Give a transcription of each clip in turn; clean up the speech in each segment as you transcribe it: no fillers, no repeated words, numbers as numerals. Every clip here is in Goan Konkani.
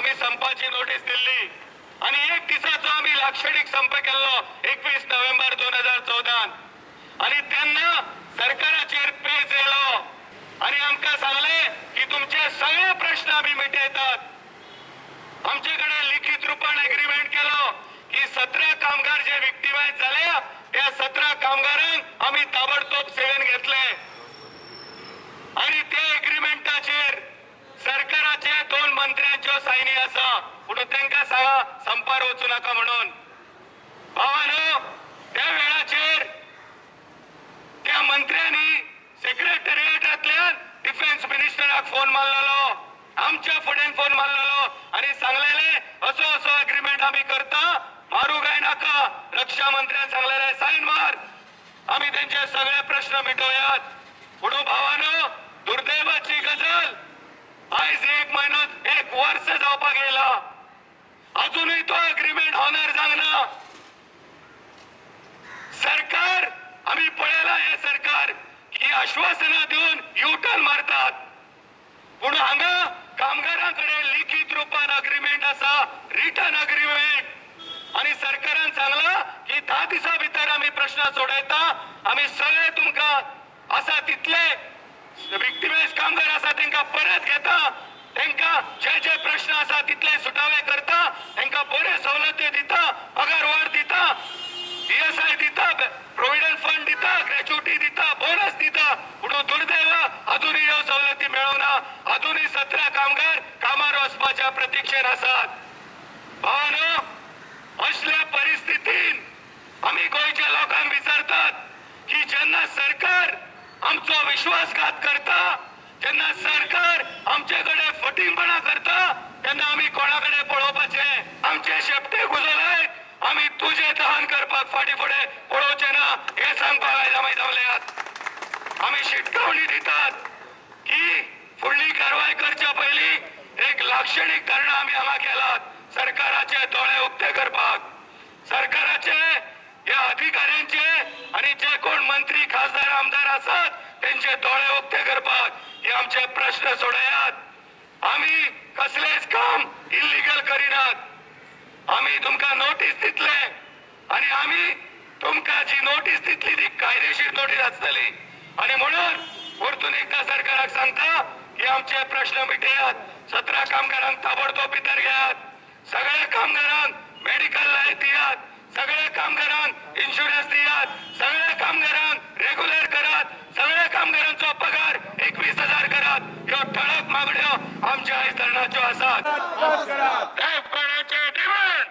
आमी संपाची नोटीस दिल्ली आनी एक दिसाचो आमी लाक्षणीक संप केल्लो 21 नोव्हेंबर 2014 आनी तेन्ना सरकाराचेर पेज येयलो आनी आमकां सांगले की तुमचे सगळे प्रश्न आमी मिटयतात. आमचे कडेन लिखित रुपान एग्रीमेंट केलो की 17 कामगार जे विक्टिमायज जाले त्या 17 कामगारांक आमी ताबडतोब सेवेन घेतले आनी त्या एग्रीमेंटाचेर सरकाराचे 2 मंत्र्यांच्यो सायनी आसा, पूण तांकां सांगा संपार वचूं नाका म्हणून. भावानो, त्या वेळाचेर त्या मंत्र्यांनी सेक्रेटरिएटांतल्यान डिफेन्स मिनिस्टराक फोन मारलेलो, आमच्या फुडें फोन मारलेलो आनी सांगलेले असो असो एग्रीमेंट आमी करता, मारू काय नाका. रक्षा मंत्र्यान सांगलेले सायन मार, आमी तेंचे सगळे प्रश्न मिटोवयात. पूण भावानो, दुर्दैवाची गजाल आयज 1 म्हयनो 1 वर्स जावपाक येयला, अजुनूय तो एग्रीमेंट ऑनर जावंक ना. सरकार आमी पळयला हे सरकार की आश्वासनां दिवन यू टर्न मारतात, पूण हांगा कामगारां कडेन लिखित रुपान अग्रीमेंट आसा, रिटर्न अग्रीमेंट, आनी सरकारान सांगला की 10 दिसां भितर आमी प्रश्न सोडयता, आमी सगळे तुमकां आसा तितले विक्टिमायज कामगार आसा तांकां परत घेता, तांकां जे जे प्रश्न आसा तितले सुटावे करता, तांकां बऱ्यो सवलती दिता, पगार वाड दिता, ESI दिता, प्रोविडंट फंड दिता, ग्रॅच्युटी दिता, बोनस दिता. पूण दुर्दैव अजुनूय ह्यो सवलती मेळना. अजुनूय 17 कामगार कामार वचपाच्या प्रतिक्षेन आसात. भावानो, असल्या परिस्थितीन आमी गोंयच्या लोकांक विचारतात की जेन्ना सरकार आमचो विश्वासघात करता, जेन्ना सरकार आमचे कडेन फटींगपणा करता, तेन्ना आमी कोणा कडेन पळोवपाचें? आमचे शेपटे गुजलायत आमी तुजें दहन करपाक फाटीं फुडें पळोवचें ना हें सांगपाक आयज आमी जमल्यात. आमी शिटकावणी दितात की फुडली कारवाय करच्या पयलीं एक लाक्षणीक धरणां आमी हांगा केलात सरकाराचे दोळे उक्ते करपाक, सरकाराचे ह्या अधिकाऱ्यांचे आनी जे कोण मंत्री, खासदार, आमदार आसात तेंचे दोळे उक्ते करपाक हे आमचे प्रश्न सोडयात. आमी कसलेच काम इल्लिगल करिनात. आमी तुमकां नोटीस दितले आनी आमी तुमकां जी नोटीस दितली ती कायदेशीर नोटीस आसतली. आनी म्हणून परतून एकदां सरकाराक सांगता की आमचे प्रश्न मिटयात, 17 कामगारांक ताबडतोब भितर घेयात, सगळ्या कामगारांक मेडिकल लायफ दियात, सगळ्या कामगारांक इन्शुरन्स दियात, सगळ्या कामगारांक रेग्युलर करात, सगळ्या कामगारांचो पगार 21,000 करात. ह्यो ठळक मागण्यो आमच्या आयज धरणाच्यो आसात. लायफ गार्डाचे डिमांड,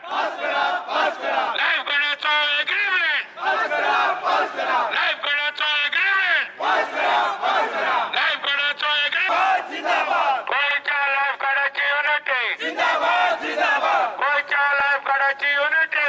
लायफ गार्डाचो एग्रीमेंट, लायफ गार्डाचो एग्रीमेंट, लायफ गार्डाचो एग्रीमेंट. गोंयच्या लायफ गार्डाची युनिटी, गोंयच्या लायफ गार्डाची युनिटी.